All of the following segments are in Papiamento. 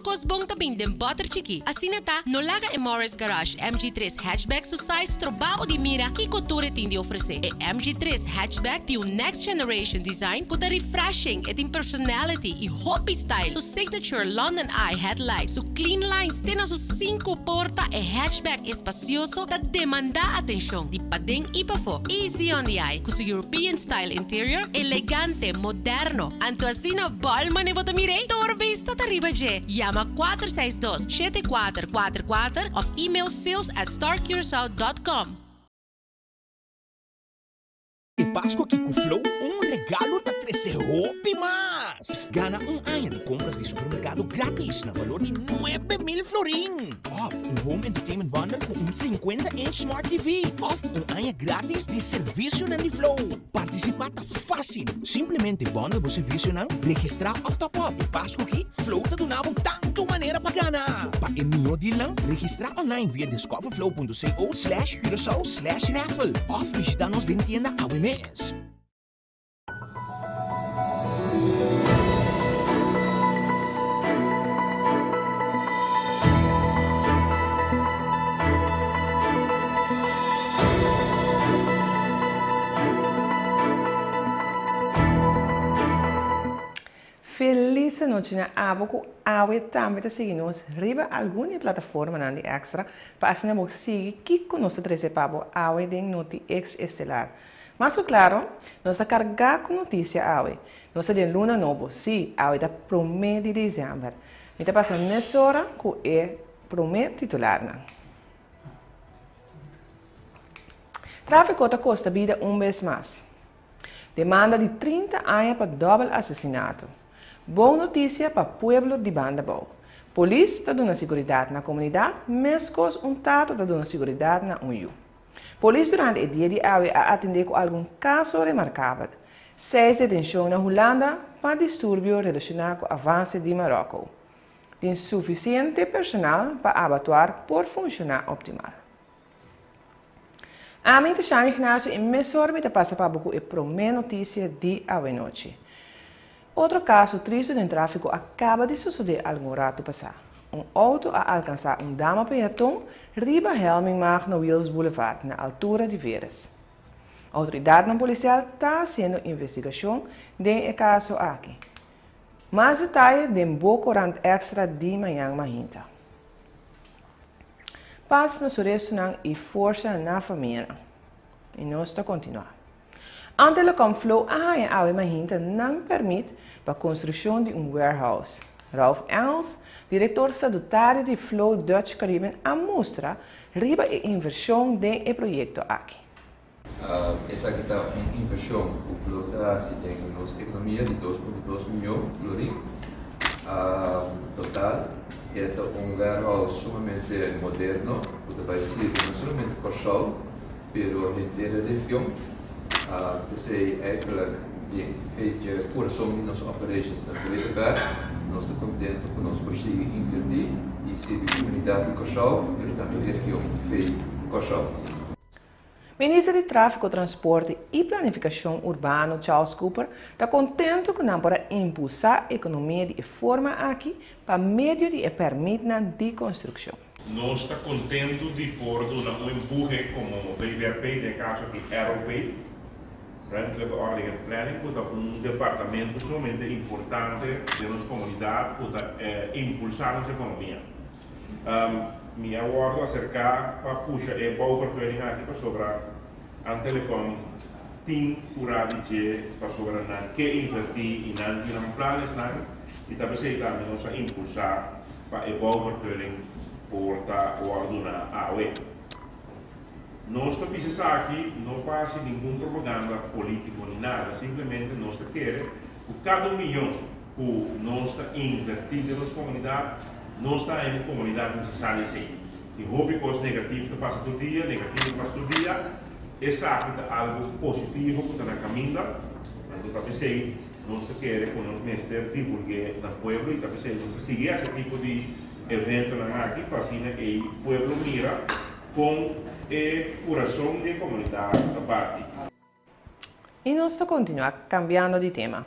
kos bon ta bin den bòter chikí. Asina ta, no laga e Morris Garage MG tres Hatchback su size stroba bo di mira kiko tur e tin di ofresé. E MG tres Hatchback tin un next generation design ku ta refreshing, e tin personality i hopi style. Su signature London Eye headlight, su clean lines te na su sinku porta, e hatchback espasioso ta demandá atenshon di paden i pafó. Easy on the eye ku su European style interior, elegante, moderno. Anto asina bòl mane bo ta mir'é? Tur bista ta riba dje. Yama 462 7444 òf email sales at starcuracao dot com. E Pascu aki cu Flow un regalo ta trece hopi mas! Gana un aña di compras di supermercado gratis na valor di 9000 florin! Of un home entertainment bundle cu un 50 inch smart TV! Of un aña gratis di servicionan di Flow! Participa ta facil! Simplemente bundle bo servicionan, registra of top up. E Pascu aki Flow ta duna bo tanto manera pa gana! Pa e miho dealnan, registra online via discoverflow.co slash Curaçao slash raffle òf bishitá nos den tienda awe mes. Felis anochi na abo ku awe tambe ta sigui nos riba algun di e plataformanan di Extra pa asina bo sigui kiko nos ta trese pa bo awe den Noti Ex Estelar. Mas ku klaro, nos ta kargá ku notisia awe. Nos ta den luna nobo, sí, awe ta promé di desèmber. Mi ta pasa mesora ku e promé titularnan. Tráfiko ta kosta bida un bes mas. Demanda di 30 aña pa dòbel asesinato. Bon notisia pa pueblo di Banda Bou. Polis ta duna siguridat na komunidat meskos un tata ta duna siguridat na un yu. Polis durante e dia di awe a atendé ku algun kaso remarkabel. Seis detenshon na Hulanda pa disturbio relashoná ku avanse di Maròko. Tin sufisiente personal pa abatuar por funshoná optimal. Ami ta Shani Ignacio i mesora mi ta pasa pa bo ku e promé notisia di awenochi. Otro kaso tristu den tráfiko a kaba di sosodé algun ratu pasá. Un outo a alkansá un dama peaton riba Helming Magno Wiels Boulevard na altura di Veeris. Outoridatnan polisial ta hasiendo investigashon den e kaso aki. Mas detaye den bo korant Extra di mañan mahinta. Pas na su restunan i forsa na famianan. I nos ta kontinuá. Antelecom Flow a haña awe mahinta nan pèrmit pa konstrukshon di un warehouse. Ralph Engels, direktor statutario di Flow Dutch Caribbean a mustra riba e invershon den e proyekto aki. Esaki ta un invershon ku Flow ta hasi den nos ekonomia di 2.2 miyon florin. Total e ta un warehouse sumamente moderno ku ta bai sirbi no solamente Kòrsou pero henter e region. P'esei eigenlijk den e kurason di nos operations na Vredeberg nos ta kontentu ku nos por sigui invertí i sirbi komunidat di Kòrsou pero tambe region fe Kòrsou. Minister di Tráfiko, Transporte i Planifikashon Urbano Charles Cooper ta kontentu ku nan por a impulsá ekonomia di e forma aki pa medio di e pèrmitnan di konstrukshon. Nos ta kontentu di por duna un empuhe komo VVRP, den e kaso aki ROP, Ruimtelijke Ordening en Planning, ku ta un departamento sumamente importante den nos komunidat ku ta impulsá nos ekonomia. Mi a wòrdu aserká pa pusha e bouwvergunning aki pasobra Antelecom tin purá di dje pasobra nan ke invertí i nan tin nan planesnan i ta p'esei tambe nos a impulsá pa e bouwvergunning por ta wòrdu duna awe. Nos ta bisa esaki no pa hasi ningun propaganda polítiko ni nada, simplemente nos ta kere ku kada un miyon ku nos ta invertí den nos komunidat, nos ta haña un komunidat nesesario esei. Tin hopi kos negativo ta pasa tur dia, negativo ta pasa tur dia, esaki ta algu positivo ku ta na kaminda, anto ta p'esei nos ta kere ku nos mester divulg'é na pueblo i ta p'esei nos ta sigui hasi e tipo di eventonan aki pa asina ei pueblo mira kon e kurason di e komunidat ta bati. I nos ta kontinuá kambiando di tema.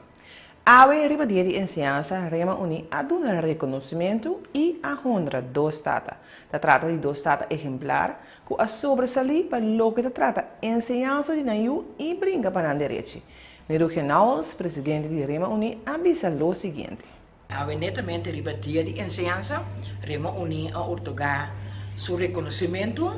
Awe riba Dia di Enseñansa Rema Uní a duna rekonosementu i a honra dos tata. Ta trata di dos tata ehemplar ku a sobresalí pa loke ta trata enseñansa di nan yu i bringa pa nan derechi. Mirugia Nouwels, presidente di Rema Uní a bisa lo siguiente. Awe netamente riba Dia di Enseñansa, Rema Uní a ortogá su rekonosementu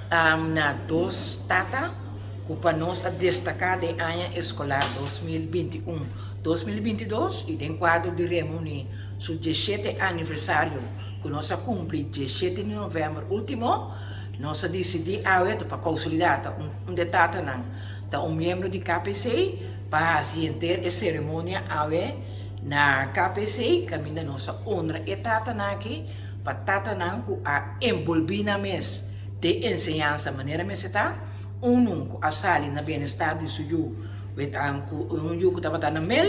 na dos tata ku pa nos a destaká den aña eskolar 2021, 2022 i den kuadro di Rema Uní su diesshete aniversario ku nos a kumpli diesshete di novèmber último. Nos a disidí awe ta pa kousulidat ta un de tatanan ta un miembro di KPC pa hasi henter e seremonia awe Na KPC kaminda nos a honra e tatanan aki pa tatanan ku a enbolbí nan mes den enseñansa manera mester ta, unu ku a sali na bienestar di su yu ku un yu ku tabata na mel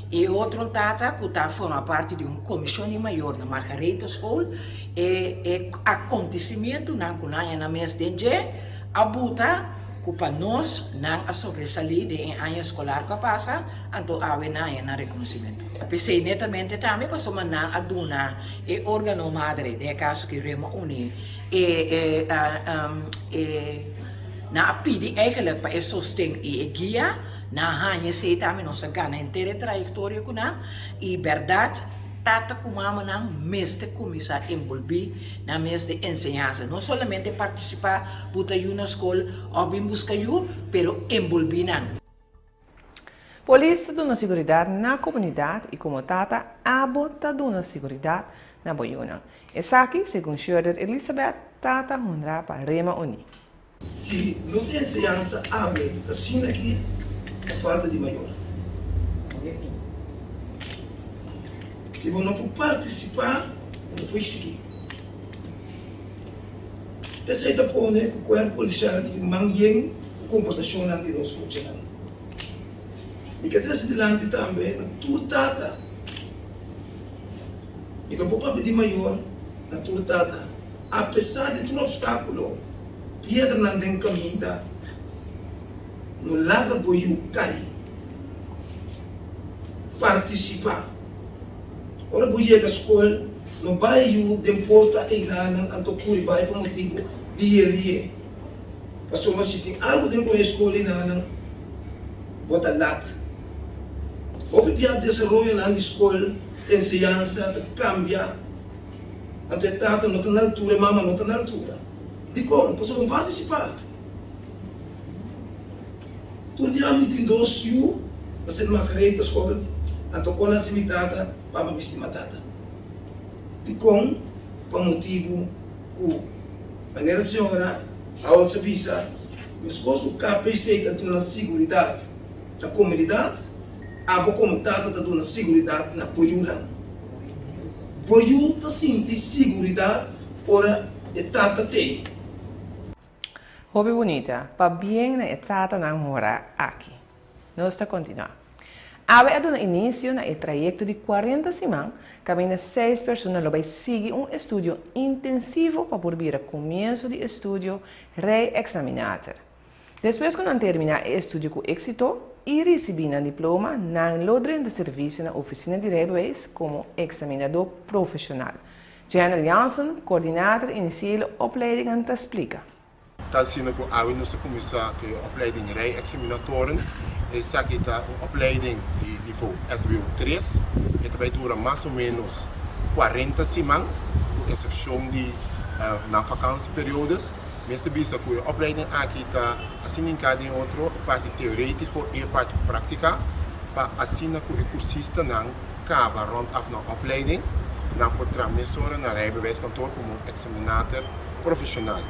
i e otro un tata ku ta forma parti di un komishon di mayor na Margaretha School. E e akontesimentunan ku nan haña nan mes den dje a buta ku pa nos nan a sobresalí den e aña eskolar ku a pasa. Anto awe nan haña nan reconocimento. P'esei netamente tambe pasobra nan a duna e organo madre, den e caso aki Rema Unie, e e e nan a pidi eigenlijk pa e sosten y e guia, nan a haña esei tambe, nos a gana henter e trayectoria cu nan y berdad tata cu mamanan mester cuminsa enbolbi nan mes den enseñansa, no solamente participa buta yu na scol of bin busca yu, pero enbolbi nan. Polis ta duna siguridat na komunidat i komo tata abo ta duna siguridat na bo yunan. Esaki, segun Schurder Elisabeth, tata honrá pa Rema Uní. Si nos enseñansa awe ta asina aki, ta falta di mayor. Si bo no por partisipá, bo no por sigui. Esei ta pone ku kuerpo polisial tin man yen ku komportashonnan di nos muchanan. Mi ke trese dilanti tambe na tur tata. Mi no por papia di mayor na tur tata. Apesar di tur opstákulo, piedranan den kaminda, no laga bo yu kai. Partisipá. Ora bo yega skol, no bai yu den porta eilanan anto kuri bai pa motibu di yelié. Pasobra si tin algu den ku e skol einanan, bo ta lat. Hopi bia desaroyonan di skol, enseñansa ta kambia, anto e tata no ta na altura, e mama no ta na altura. Dikon? Pasobra bo partisipá. Tur dia mi tin dos yu ta ser makarei ta skol, anto kon hasi mi tata, papa mi stima tata. Dikon? Pa motibu ku manera señora Howells a bisa, meskos ku KPC ta duna siguridat na komunidat, abo komo tata ta duna siguridat na bo yunan. Bo yu ta sinti siguridat ora e tata t'ei. Hopi bunita, pabien na e tatanan hora aki. Nos ta kontinuá. Awe a duna inisio na e trayekto di kuarenta siman kaminda seis persona lo bai sigui un estudio intensivo pa por bira komienso di estudio rijexaminator. Despues ku nan terminá e estudio ku éksito i risibí nan diploma, nan lo drenta servisio na Ofisina di Rijbewijs komo eksaminadó profeshonal. Jennel Jansen, coördinator initiële opleidingen ta splika. Ta asina ku awe nos a kuminsá ku e opleiding rijexaminatoren. Esaki ta un opleiding di nivo SBO tres. E ta bai dura mas o ménos kuarenta siman, ku eksepshon di nan vakantieperiodes. Mester bisa ku e opleiding aki ta asina hinká den otro, e parti teorétiko i e parti práktika, pa asina ku e kursistanan kaba rond af nan opleiding, nan por traha mesora na rijbewijskantoor komo un examinator profesional.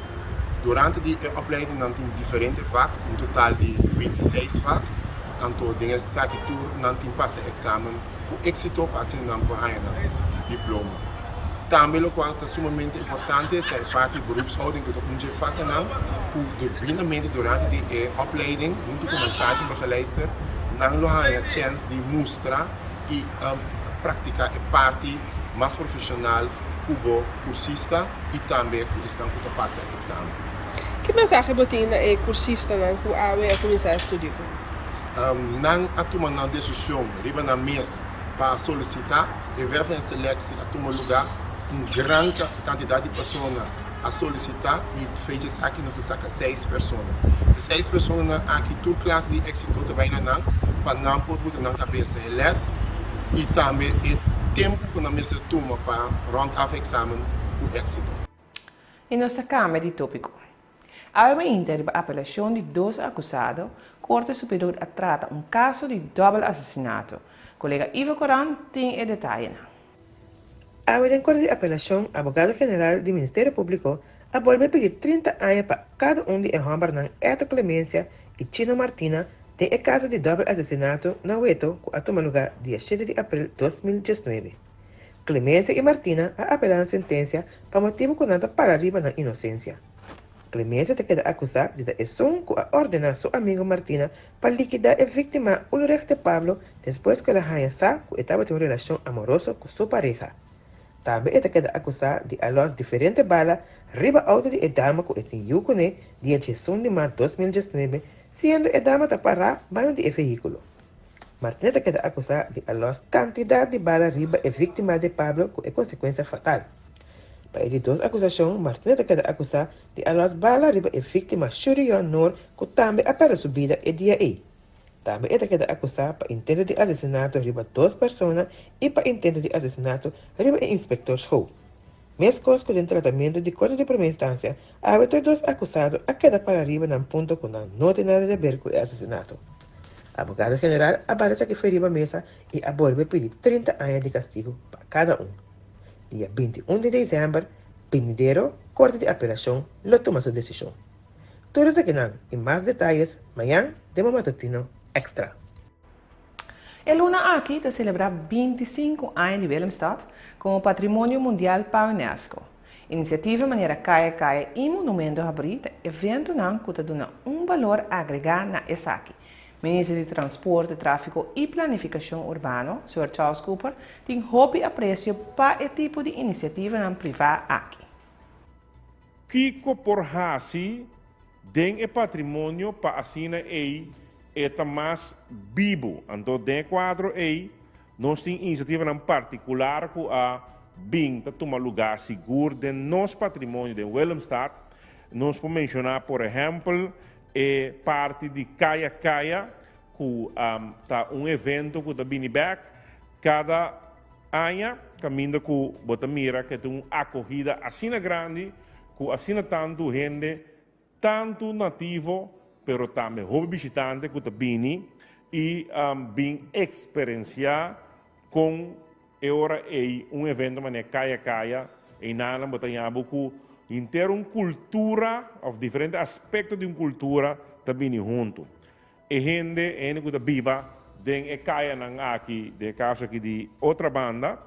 Durante di e opleiding nan tin diferente vak, un total di 26 vak, anto den esaki tur nan tin pasa examen ku éxito pa asina nan por haña nan diploma. Tambe lokual ta sumamente importante ta e parti beroepshouding ku ta un dje vakanan ku debidamente durante di e opleiding huntu ku nan stagebegeleidster nan lo haña chèns di mustra i praktiká e parti mas profeshonal ku bo kursista i tambe ku esnan ku ta pasa e eksamen. Ki mensahe bo tin na e kursistanan ku awe a kuminsá e studio? Nan a tuma nan desishon riba nan mes pa solisitá. E werving en selectie a tuma lugá. Un gran kantidat di persona a solisitá i fecha esaki nos a saka seis persona. E seis personanan aki tur klas di éksito ta bai na nan pa nan por buta nan kabes na e lès i tambe e tempu ku nan mester tuma pa rònt af e eksamen ku éksito. I nos ta kambia di tópiko. Awe mainta riba apelashon di dos akusado, Korte Superior a trata un kaso di dòbel asesinato. Kolega Ivo Koran tin e detayenan. Awe den Korte di Apelashon, abogado general di Ministerio Públiko a bolbe pidi 30 aña pa kada un di e hòmbernan Eto Clemencia i Chino Martina den e kaso di dòbel asesinato na Weto ku a tuma lugá dia shete di aprel 2019. Clemencia i Martina a apelá nan sentensia pa motibu ku nan ta para riba nan inosensia. Clemencia ta keda akusá di ta esun ku a ordená su amigu Martina pa likidá e víktima Ulrich de Pablo despues ku el a haña sa ku e tabatin un relashon amoroso ku su pareha. Tambe e ta keda akusá di a lòs diferente bala riba outo di e dama ku e tin yu kuné dia diesun di mart 2019 siendo e dama ta pará banda di e vehíkulo. Martina ta keda akusá di a lòs kantidat di bala riba e víktima de Pablo ku e konsekuensia fatal. Pa e di dos akusashon, Martina ta keda akusá di a lòs bala riba e víktima Shurion Noor ku tambe a pèrdè su bida e dia ei. Tambe e ta keda akusá pa intento di asesinato riba dos persona i pa intento di asesinato riba e inspektor Schouw. Meskos ku den tratamentu di korte di promé instansia, awe tur dos akusado a keda para riba nan punto ku nan no tin nada di aber ku e asesinato. Abogado general a bari esaki fe riba mesa i a bolbe pidi 30 aña di kastigu pa kada un. Dia 21 di desèmber benidero Korte di Apelashon lo tuma su desishon. Tur esakinan i mas detayes mañan den bo matutino Extra. E luna aki ta selebrá 25 aña di Willemstad komo Patrimonio Mundial pa unesco. Inisiativa manera Kaya Kaya i Monumento Habrí ta eventonan ku ta duna un balor agregá na esaki. Minister di Transporte, Tráfiko i Planifikashon Urbano, señor Charles Cooper, tin hopi apresio pa e tipo di inisiativanan privá aki. Kiko por hasi den e patrimonio pa asina ei e ta mas bibu? Anto den e kuadro ei nos tin inisiativanan partikular ku a bin ta tuma lugá sigur den nos patrimonio den Willemstad. Nos por menshoná por ehèmpel e parti di Kaya Kaya ku ta un evento ku ta bini bèk kada aña kaminda ku bo ta mira ke tin un akohida asina grandi ku asina tantu hende, tantu nativo pero tambe hopi bishitante ku ta bini i bin eksperensiá kon e ora ei un evento manera Kaya Kaya einan bo ta haña bo ku henter un kultura òf diferente aspekto di un kultura ta bini huntu. E hende, e hende ku ta biba den e kayanan aki, den e kaso aki di Otrabanda,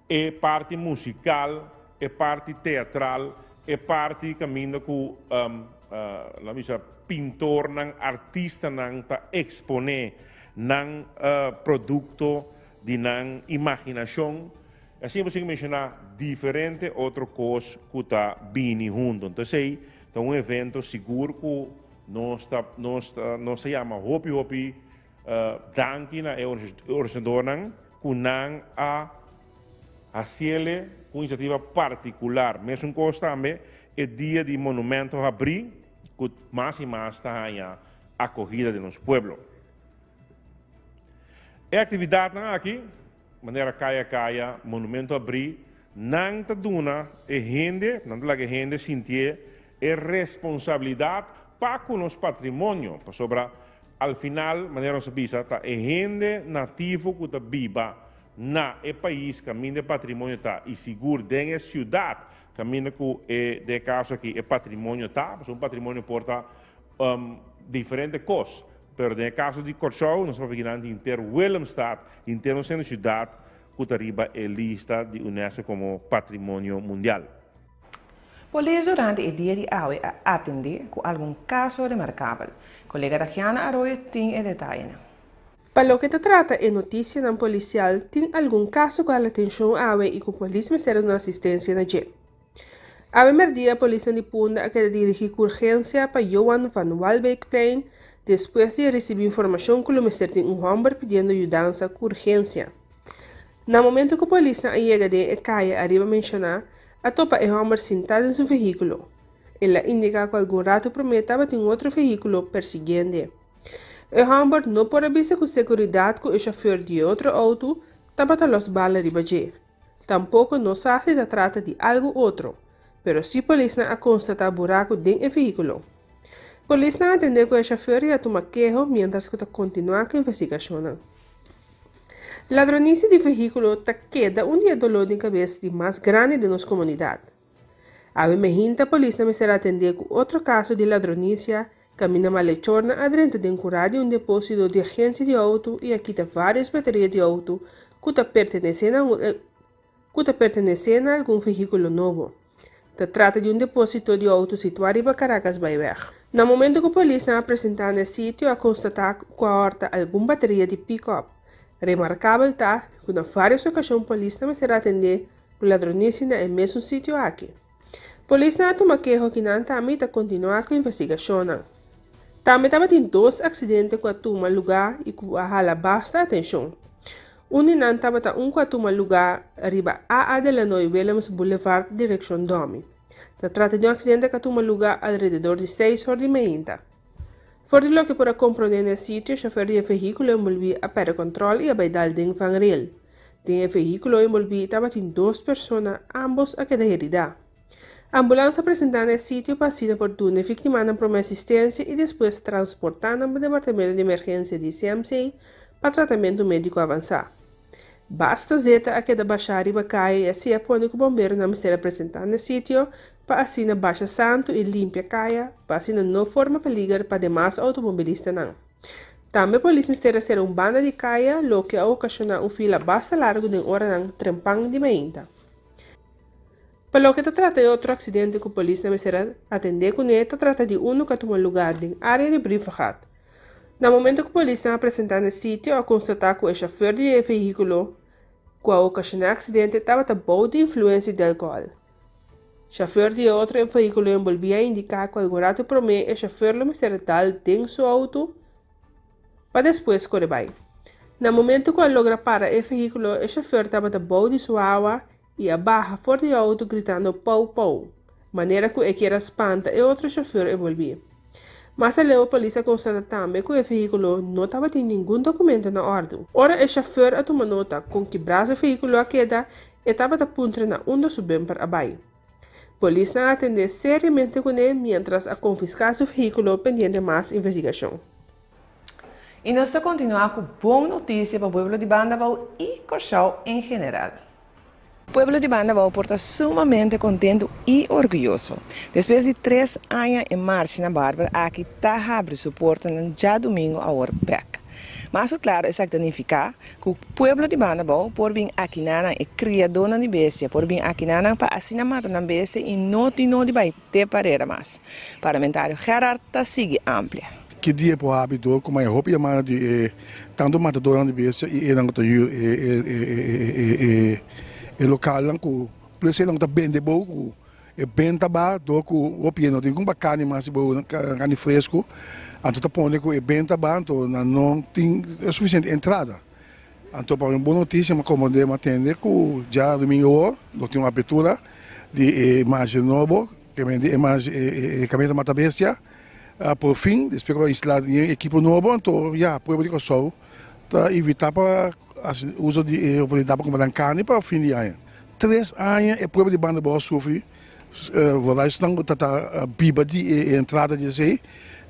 e parti musikal, e parti teatral, e parti kaminda ku laat mi bisa pintornan, artistanan ta eksponé nan produkto di nan imaginashon. Asina bo sigui menshoná diferente otro kos ku ta bini huntu. Entonces esei ta un evento sigur ku Nos ta nos ta nos ta yama hopi hopi danki na e organisadornan ku nan a hasiele un inisiativa partikular. Mesun kos tambe e dia di Monumento Habrí ku mas i mas ta haña akohida den nos pueblo. E aktividatnan aki. Manera kaya kaya, monumento abrí, nan ta duna e hende, nan ta laga e hende sintié e responsabilidat pa ku nos patrimonio, pasobra al final, manera nos a bisa, ta e hende nativo ku ta biba na e pais kaminda e patrimonio ta i sigur den e siudat kaminda ku e, den e kaso aki, e patrimonio ta, pasobra un patrimonio por ta diferente kos. Pero den e kaso di Kòrsou nos ta papia kinan di henter Willemstad, henter nos hende siudat ku ta riba e lista di unesco komo patrimonio mundial. Polis durante e dia di awe a atendé ku algun kaso remarkabel. Kolega Dagiana Arroyo tin e detayenan. Pa loke ta trata e notisianan polisial tin algun kaso ku hala atenshon awe i ku polis mester a duna asistensia na dje. Awe merdia polisnan di Punda a keda dirigí ku urgensia pa Johan van Walbeekplein despues di a risibí informashon ku lo mester tin un hòmber pidiendo yudansa ku urgensia. Na momento ku polisnan a yega den e kaya ariba menshoná, a topa e hòmber sintá den su vehíkulo. El a indiká ku algun ratu promé tabatin un otro vehíkulo persiguiend'e. E hòmber no por a bisa ku seguridat ku e shofèr di e otro outo tabata lòs bala riba dje. Tampoko no sa si ta trata di algu otro, pero sí polisnan a konstatá buraku den e vehíkulo. Polisnan a tende ku e shofèr i a tuma keho miéntras ku ta kontinuá ku investigashonnan. Ladronisia di vehíkulo ta keda un di e doló di kabes di mas grandi den nos komunidat. Awe mehinta polisnan mester atendé ku otro kaso di ladronisia kaminda malechornan a drenta den kurá di un depósito di agensia di outo i a kita vários bateria di outo ku ta pertenesé na ku ta pertenesé na algun vehíkulo nobo. Ta trata di un depósito di outo situá riba Caracasbaaiweg. Na momento ku polisnan a presentá na e sitio a konstatá ku a hòrta algun bateria di pikòp. Remarkabel ta ku na vários okashon polisnan mester atendé Ku ladronisia na e mesun sitio aki. Polisnan a tuma keho ki nan tambe i ta kontinuá ku investigashonnan. Tambe tabatin dos aksidente ku a tuma lugá i ku a hala basta atenshon. Un di nan tabata un ku a tuma lugá riba AA Delanoy Willems Boulevard direkshon Domi. Ta trata di un aksidente ku a tuma lugá alrededor di seis or di meinta. For di loke por a komprondé na e sitio, shofèr di e vehíkulo enbolbí a pèrdè kòntròl i a bai dal den vangrail. Den e vehíkulo enbolbí tabatin dos persona, ámbos a keda heridá. Ambulans a presentá na e sitio pa asina por duna e víktimanan promé asistensia i despues transportá nan pa departamento di emergensia di CMC pa tratamentu médiko avansá. Basta zeta a keda bashá riba kaya i así a pone ku bomberonan mester a presentá na e sitio pa asina basha santu i limpia kaya pa asina no forma peliger pa demas outomobilistanan. Tambe polis mester a sera un banda di kaya loke a okashoná un fila basta largu den oranan trempan di mainta. Pa loke ta trata e otro aksidente ku polisnan mester a atendé kuné ta trata di unu ku a tuma lugá den área di Brievengat. Na momento ku polisnan a presentá na e sitio a konstatá ku e shofèr di e vehíkulo ku a okashoná e aksidente tabata bou di influensia di alkohòl. Shofèr di e otro vehíkulo enbolbí a indiká ku algun ratu promé e shofèr lo mester a dal den su outo pa despues kore bai. Na momento ku a logra para e vehíkulo e shofèr tabata bou di su awa i a baha for di outo gritando pou pou, manera ku e kier a spanta e otro shofùr envolví. Mas aleu polis a konstata tambe ku e vehíkulo no tabatin ningun dokumento na òrdu. Ora e shofùr a tuma nota kon ki bras e vehíkulo a keda, e tabata puntra na unda su bumper a bai. Polisnan a atendé seriamente kuné miéntras a konfiská su vehíkulo pendiente mas investigashon. I nos ta kontinuá ku bon notisia pa pueblo di Bandabou i Kòrsou en general. Pueblo di Bandabou por ta sumamente kontentu i orguyoso. Despues di tres aña e marcha na Barber aki ta habri su portanan djadumingu awor bek. Mas ku klaro esaki ta nifiká ku pueblo di Bandabou por bin akinanan e kriadónan di bestia por bin akinanan pa asina mata nan bestia i no tin no di bai te parera mas. Parlamentario Gerard ta sigui amplia. Ki dia por habri dor ku maya hopi yamada di e tantu matadornan di bestia i enan ku ta hür e e lokalnan ku plus enan ku ta bende bou ku e benta ba dor ku hopi hende no tin kumpa karni mas di bou karni fresku anto ta pone ku e benta ba anto nan no tin e sufisiente entrada anto pa un bon notisia mi a komprende mi a tende ku djadumingu awor lo tin un apertura di e marshe nobo ke men di e marshe e kaminda mata bestia. Por fin, despues ku a instalá e ekipo nobo, anto ya pueblo di Kòrsou ta invitá pa hasi uso di e oportunidat pa kumpra nan karni pa fin di aña. Tres aña e pueblo di Banda Bou a sufri, vooral esnan ku ta ta biba di e entrada di esei,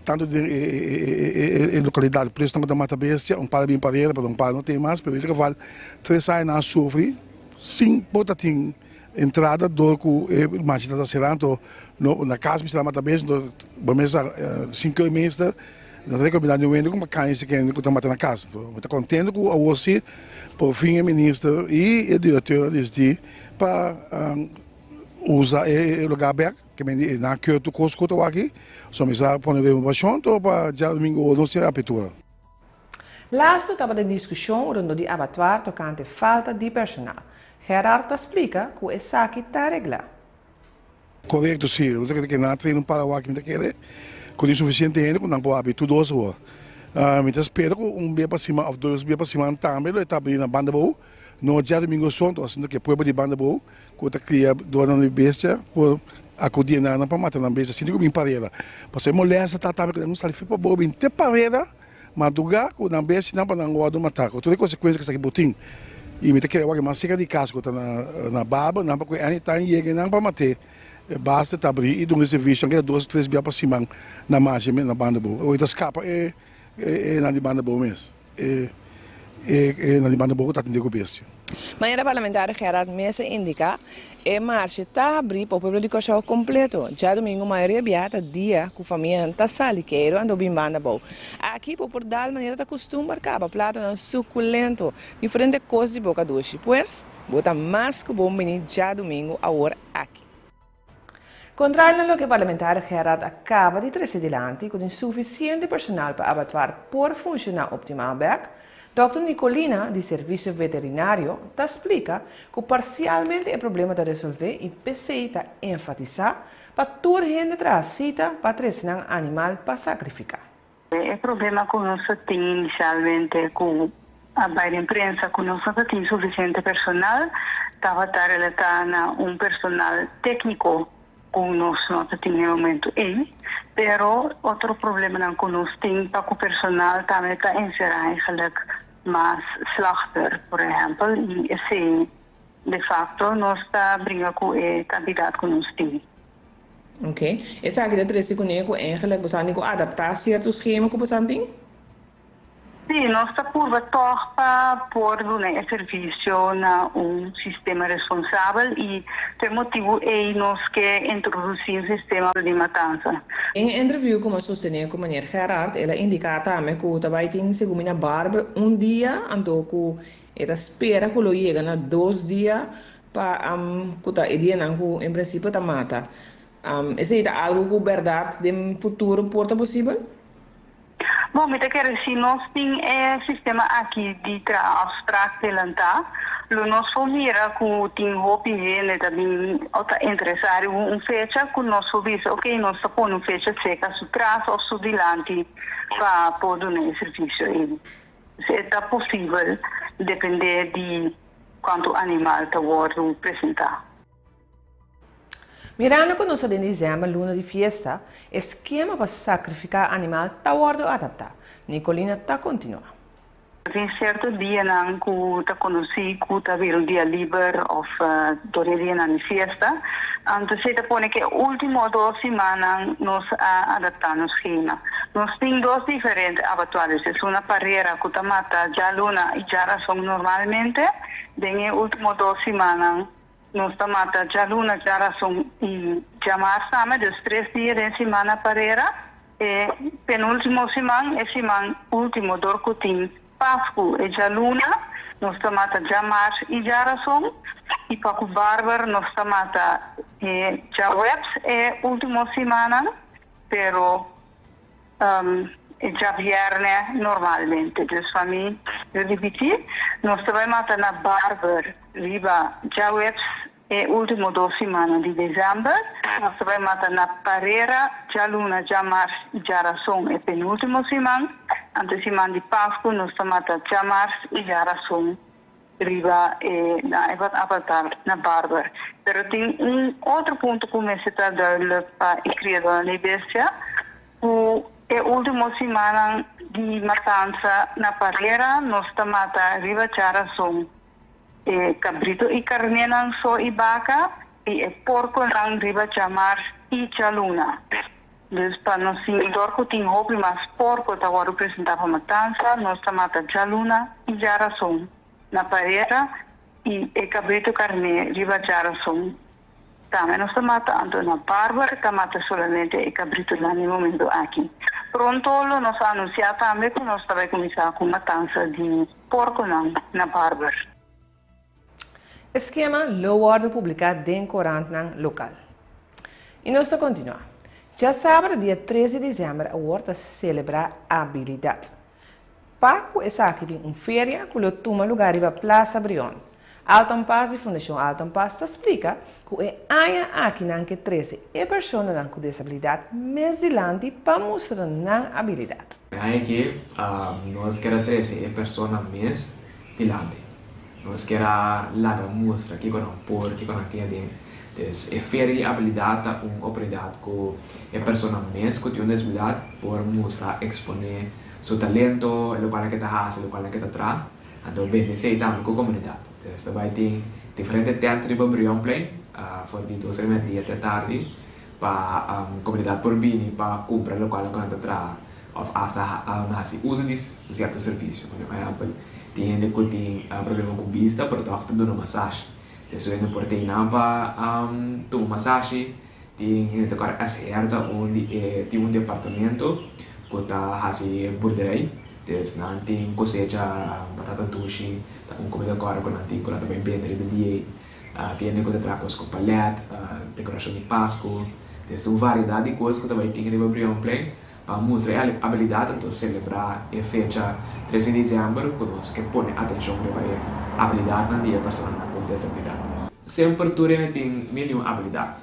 tantu den e lokalidat, por esnan ku ta mata bestia, un par a bin parera, pero un par no tin mas, pero en ieder geval tres aña nan a sufri sin por ta tin Entrada dor ku e machi ta ta sera anto no na kas mi sera mata bes anto bo mes sa sin ke minister no ta rekomendá niun hende ku kaña si kende ku ta mata na kas anto mi ta kontento ku awor si por fin e minister i e direkteur a disidí pa usa e lugar bek ke men di nan keur tur kos ku ta wak so mi sa pone renovashon anto pa djadumingu awor nos tin apertura. Lastu tabata diskushon rondó di abatuar tokante falta di personal. Gerard ta splika ku esaki ta reglá. Korekto, si. Mi ta kere ke nan a train un para wak, mi ta kere Ku tin sufisiente hende ku nan por habri tur dos or. Mi ta spera ku un bia pa siman òf dos bia pa siman tambe lo e ta habri na Banda Bou, no djadumingu so, anto asina ku e pueblo di Banda Bou ku ta kria dornan di bestia por akudí na nan pa mata nan bestia sinti ku bin parera. Pasobra e molèsta ta tambe ku nan sali for pa bou bin te parera madrugá ku nan bestianan pa nan wòrdu matá ku tur e konsekuensia ku esaki por tin. I mi ta kere wak mas serka di kas ku ta na Barber nan pa ku anytime yega nan pa mat'é. E basta ta abrí i duna e servisio anke ta dos tres bia pa siman na masha na banda bou. Oi ta skapa e e nan di banda bou mes. E e e nan di banda bou ku ta atendé ku bestia. Manera parlamentario Gerard mes a indiká, e marshe ta habrí pa pueblo di Kòrsou kompleto. Djadumingu mayoria bia ta dia ku famianan ta sali keiru anto bin banda bou. Aki bo por dal manera ta kustumber kaba platonan sukulento, diferente kos di boka dushi. Pues, bo ta mas ku bon bini djadumingu awor aki. Kontrario na loke parlamentario Gerard a kaba di trese dilanti ku tin sufisiente personal pa abatuar por funshoná optimal bèk, Dòkter Nicolina di Servisio Veterinario ta splika ku parsialmente e problema ta resolvé i p'esei ta enfatisá pa tur hende traha sita pa trese nan animal pa sakrifiká. E problema ku nos a tin inisialmente ku a bai den prensa ku nos no ta tin sufisiente personal tabata relatá na un personal tékniko ku nos no ta tin e momentu ei. Pero otro problemanan ku nos tin pa ku personal tambe ta enserá eigenlijk mas slachter, por ehèmpel, i esei de fakto nos ta bringa ku e kantidat ku nos tin. Ok. Esaki ta trese kuné ku eigenlijk boso a tin ku adaptá sierto skema ku boso a tin? Sí, nos ta purba tòg pa por duna e servisio na un sistema responsabel i pa e motibu ei nos ke introdusí un sistema di matansa. Den e interview ku mi a sostené ku meneer Gerard, el a indiká tambe ku ta bai tin segun mi na Barber un dia, anto ku e ta spera ku lo yega na dos dia Pa ku ta e dianan ku en prinsipio ta mata. Esei ta algu ku bèrdat den futuro por ta posibel? Bon, mi ta kere si nos tin e sistema aki di traha afsprak delantá, lo nos por mira ku tin hopi hende ta bin o ta interesá riba un fecha ku nos por bisa oke nos ta pone un fecha seka su tras òf su dilanti pa por duna e servisio ei. E ta posibel dependé di Kuantu animal ta wòrdu presentá? Mirando ku nos ta den desèmber, luna di fiesta, e skema pa sakrifiká animal ta wòrdu adaptá. Nicolina ta kontinuá. Tin sierto dianan ku ta konosí ku ta bira un dia liber òf dor e dianan di fiesta. Anto esei ta pone ku e último dos simannan nos a adaptá nos skema. Nos tin dos diferente abatuares, esun na Parera ku ta mata djaluna i djarason normalmente. Den e ultimo dos simannan nos ta mata djaluna, djarason i djamars tambe, dus tres dia den siman na Parera. E penultimo siman, e siman ultimo dor ku tin Pasku e djaluna, nos ta mata djamars i djarason. I pa ku Barber nos ta mata e djaweps e ultimo simannan. Pero e djabièrnè normalmente. Dus pa mi ripití, nos ta bai mata na Barber riba djaweps e último dos simannan di desèmber. Nos ta bai mata na Parera djaluna, djamars i djarason e penúltimo siman. Anto e siman di Pasku nos ta mata djamars i djarason. Riba e na e wat abartar na Barber. Pero tin un otro punto cu mester ta duidelijk pa e criadornan di bestia, cu e ultimo simannan di matansa na Parera nos ta mata riba djarason e cabrito y carnenan so y baca y e porconan riba djamars y djaluna. Dus pa nos tin dor cu tin hopi mas porco ta wordo presenta pa matansa, nos ta mata djaluna y djarason na Parera y e cabrito carne riba djarason tambe nos ta mata, anto na Barber ta mata solamente e cabritonan e momento aki. Pronto lo nos anuncia tambe cu nos ta bay cuminsa cu matansa di porconan na Barber. E skema lo wòrdu publiká den korantnan lokal. I nos ta kontinuá. Djasabra dia tres di desèmber awor ta selebrá Abilidat. Pa ku esaki tin un feria ku lo tuma lugá riba Plaza Brion. Alton Paas di Fundashon Alton Paas ta splika ku e aña aki nan ke trese e personanan ku desabilidat mes dilanti pa mustra nan abilidat. E aña aki nos kier a trese e persona mes dilanti. Nos kier a laga mustra kiko nan por, kiko nan tin aden. Dus e feria di abilidat ta un oportunidat ku e persona mes ku tin un desabilidat por mustra, eksponé su talento, e lokual nan ke ta hasi, e lokual nan ke ta traha. Anto bende esei tambe ku komunidat. Dus ta bai tin diferente tènt riba Brionplein for di dos ora merdia te tardi pa komunidat por bini pa kumpra lokual nan ku nan ta traha òf asta hasi uso di un sierto servisio. Por ehèmpel, tin hende ku tin problema ku bista pero tòg ta duna masashi. Entonces su hende por ta einan pa tuma masashi. Tin hende ta kòrda SGR ta un di e tin un departamento ku ta hasi boerderij. Entonces nan tin kosecha batata dushi, ta un komida kòrda ku nan tin ku nan ta bai bende riba dia ei. Tin hende ku ta traha kos ku palèt, dekorashon di Pasku. Entonces ta un variedat di kos ku ta bai tin riba Brionplein pa mustra e abilidat anto selebrá e fecha tres di desèmber ku nos ke pone atenshon riba e abilidatnan di e personanan ku desabilidat. Semper tur hende tin mil i un abilidat,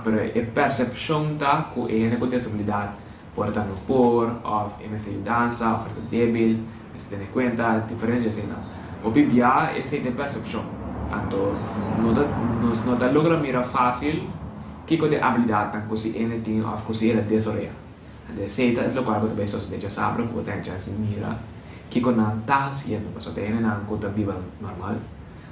pero e persepshon ta ku e hende ku desabilidat por ta no por òf e mester yudansa òf e ta débil, mester tene kuenta, diferente asina. Hopi bia esei ta e persepshon, anto no ta nos no ta logra mira fásil. Kiko ta e abilidatnan ku si hende tin òf ku si el a desaroyá? Anto esei ta lokual ku ta bai sosodé djasabra ku bo ta chèns di mira kiko nan ta hasiendo pasobra ta hendenan ku ta biba normal,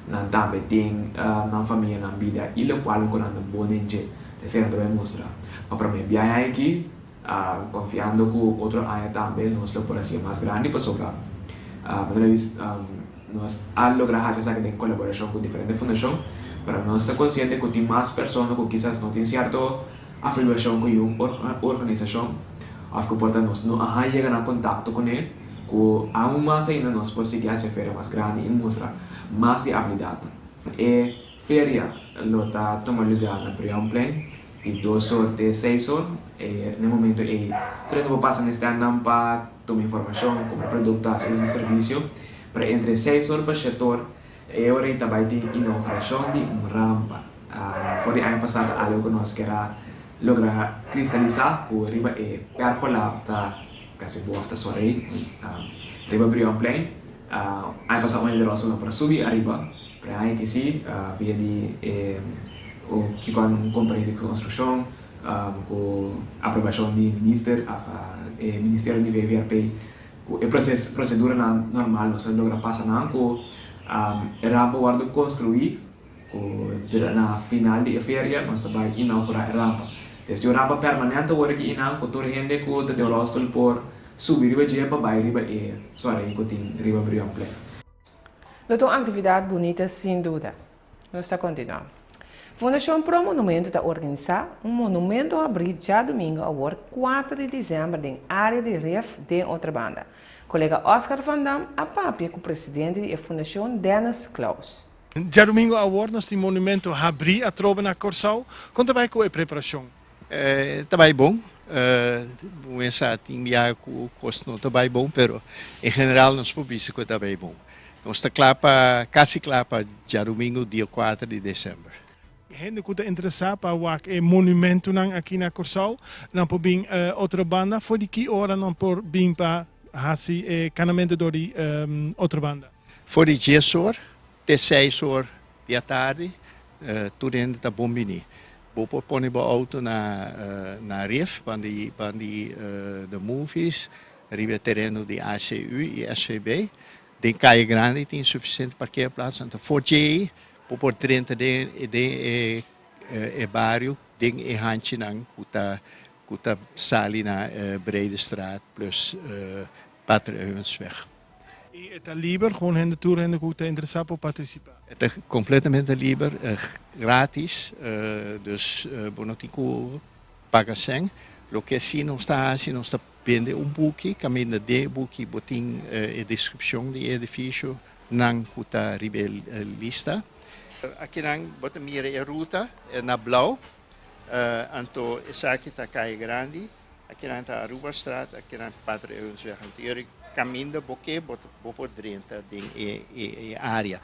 nan tambe tin nan famia, nan bida i lokual ku nan ta bon den dje. Ta esei nan ta bai mustra. Ma promé biaha aki konfiando ku otro aña tambe nos lo por hasié mas grandi pasobra manera di nos a logra hasi esaki den kolaborashon ku diferente fundashon, pero nos ta konsiente ku tin mas persona ku kisas no tin sierto afiliashon ku un organisashon òf ku por ta nos no a haña yega na kontakto kuné ku aun mas ainda nos por sigui hasi e feria mas grandi i mustra mas di abilidatnan. E feria lo ta tuma lugá na Brionplein di dos or te seis or. E na e momento ei tur hende por pasa na e stèndnan pa tuma informashon, kumpra produkto, hasi uso di servisio. Pero entre seis or pa shete or e ora ei ta bai tin inougurashon di un rampa. For di aña pasá ta algu ku nos ker a logra kristalisá ku riba e pèrgola ta kasi bof ta sorei riba Brionplein. Aña pasá un hende ròsel no por a subi ariba, pero e aña aki sí via di e kiko un kompania di konstrukshon ku aprobashon di minister òf e ministerio di VVRP ku e proseduranan normal nos a logra pasa nan ku e rampa wòrdu konstruí ku na final di e feria nos ta bai inougurá e rampa. Des tin un rampa permanente awor aki einan ku tur hende ku ta den ròlstul por Subi riba dje pa bai riba e soarei ku tin riba Brionplein. Lo ta un aktividat bunita sin duda. Nos ta kontinuá. Fundashon Pro Monumento ta organisá un monumento habrí djadumingu awor kuater di desèmber den área di Rif den Otrabanda. Kolega Oscar van Dam a papia ku presidente di e fundashon Dennis Klaus. Djadumingu awor nos tin monumento habrí atrobe na Kòrsou. Kon ta bai ku e preparashon? Ta bai bon. Bo mester tin biaha ku kos no ta bai bon, pero en general nos por bisa ku ta bai bon. Nos ta kla pa, kasi kla pa djadumingu dia kuater di desèmber. Hende ku ta interesá pa wak e monumentunan aki na Kòrsou, nan por bin Otrobanda. For di ki ora nan por bin pa hasi e kanamentu dor di Otrobanda? For di dies or te seis or di atardi tur hende ta bon bini. Bo por pone bo auto na na Rif ban di ban di The Movies riba e tereno di ACU y SVB. Den Calle Grandi tin suficiente parkeerplaats anto for djei bo por drenta den den e e bario den e hanchinan cu ta cu ta sali na Bredestraat plus Pater Euwensweg. I e ta liber, gewoon hende tur hende ku ta interesá por partisipá. E ta kompletamente liber, gratis, dus bo no tin ku paga sèn. Loke si nos ta hasi, nos ta bende un buki, kaminda den e buki bo tin e deskripshon di e edifisio nan ku ta riba e lista. Akinan bo ta mira e ruta na blou, anto esaki ta Kaya Grandi. Akinan ta Arubastraat, akinan Padre Euwensweg. Anto yori caminda bo ke bo bo por drenta den e e area.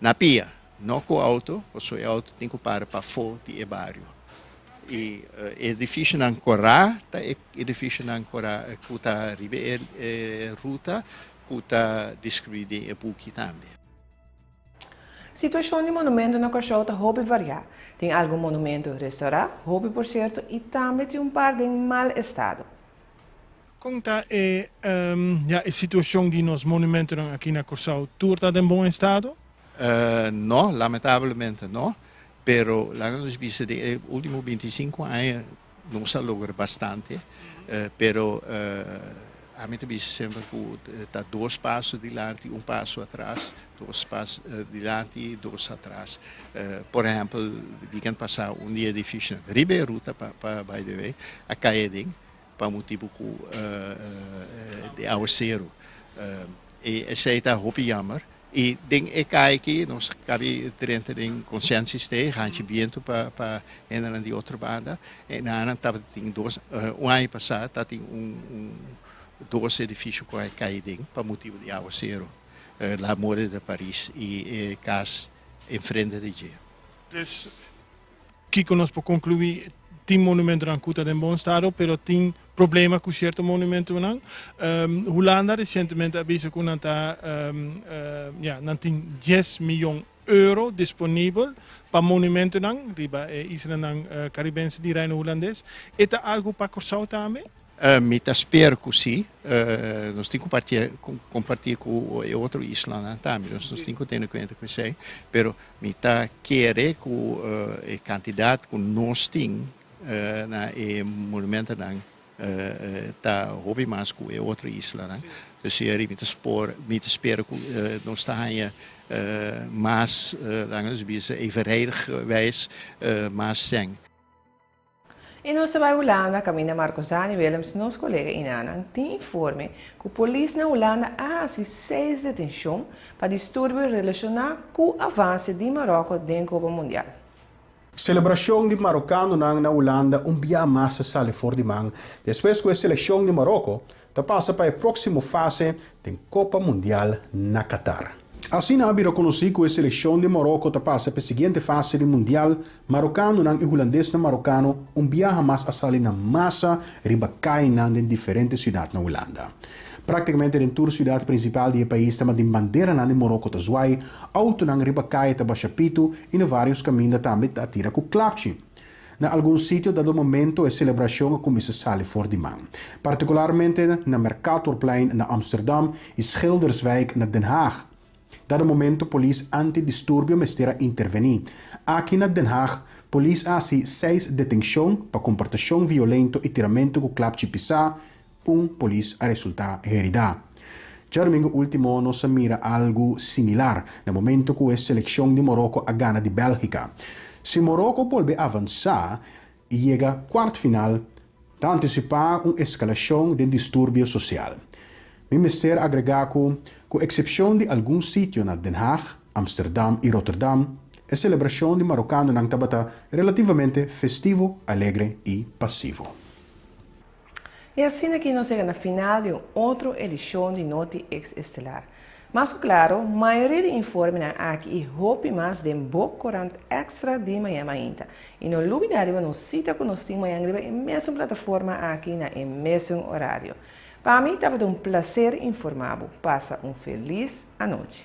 Na pia, no ku outo, pasobra e outo tin ku para pafó di e bario. I e edifisionan korá ta e edifisionan korá ku ta riba e ruta ku ta deskribí den e buki tambe. Situashon di monumento na Kòrsou ta hopi variá. Tin algun monumento restourá, hopi por sierto, i tambe tin un par den mal estado. Kon ta e ya e situashon di nos monumentonan aki na Kòrsou? Tur ta den bon estado? No, lamentablemente no. Pero laga nos bisa den e ultimo bintisinku aña nos a logra bastante, pero ami ta bisa semper ku ta dos paso dilanti un paso atras, dos pas dilanti dos atras. Por ehèmpel weekend pasá un di e edifisionan riba e ruta pa by the way a kai aden pa motibu ku di awaseru. I esei ta hopi jammer. I den e kai aki nos kabi drenta den Consciëntiesteeg, hanchi bientu pa pa hendenan di otro banda. E nan tabatin dos, un aña pasá tabatin un un dos edifisio ku a kai den pa motibu di awaseru, La Mode de Paris i e kas enfrente di dje. Dus Kiko nos por konkluí? Tin monumentonan ku ta den bon estado, pero tin problema ku sierto monumentonan. Hulanda resientemente a bisa ku nan ta, ya, nan tin dies miyon euro disponibel pa monumentonan riba e islanan karibense di Reino Hulandes. E ta algu pa Kòrsou tambe? Mi ta spera ku si. Nos tin ku kompartí ku e otro islanan tambe, nos tin ku tene kuenta ku esei. Pero mi ta kere ku e kantidat ku nos tin na e monumentonan ta hopi mas ku e otro islanan. Dus mi ta spor, mi ta spera ku nos ta haña mas, laga nos bisa, evenredig-wijs mas sèn. I nos ta bai Hulanda kaminda Marcozani Willems nos kolega inanan tin informe ku polis na Hulanda a hasi seis detenshon pa disturbio relashoná ku avanse di Maròko den Kopa Mundial. Selebrashon di marokanonan na Hulanda un bia mas a sali for di man despues ku e selekshon di Maroko ta pasa pa e próksimo fase den Kopa Mundial na Qatar. Asina a bira konosí ku e selekshon di Moroko ta pasa pa e siguiente fase di Mundial, marokanonan i hulandesnan marokano un biaha mas a sali na masa riba kayanan den diferente siudat na Hulanda. Práktikamente den tur siudat prinsipal di e pais tabatin banderanan di Moroko ta zwai, outonan riba kaya ta basha pitu i na vários kaminda tambe ta tira ku klapchi. Na algun sitio dado momento e selebrashon a kuminsá sali for di man, partikularmente na Mercatorplein na Amsterdam i Schilderswijk na Den Haag. Dado momento polis anti-disturbio mester a intervení. Aki na Den Haag, polis a hasi seis detenshon pa komportashon violento i tiramentu ku klapchi pisá, Un polis a resultá heridá. Djadumingu último nos a mira algu similar na momento ku e selekshon di Moroko a gana di Bèlgika. Si Moroko bolbe avansá i yega kuart final, ta antisipá un eskalashon den disturbio sosial. Mi mester agregá ku, ku eksepshon di algun sitio na Den Haag, Amsterdam i Rotterdam, e selebrashon di marokanonan tabata relativamente festivo, alegre i pasivo. I asina aki nos yega na final di un otro edishon di Noti Ex Estelar. Mas ku klaro, mayoria di informenan aki i hopi mas den bo korant Extra di mañan mainta. I no lubida riba nos sita ku nos tin mañan riba e mesun plataforma aki na e mesun orario. Pa mi tabata un plaser informa bo. Pasa un felis anochi.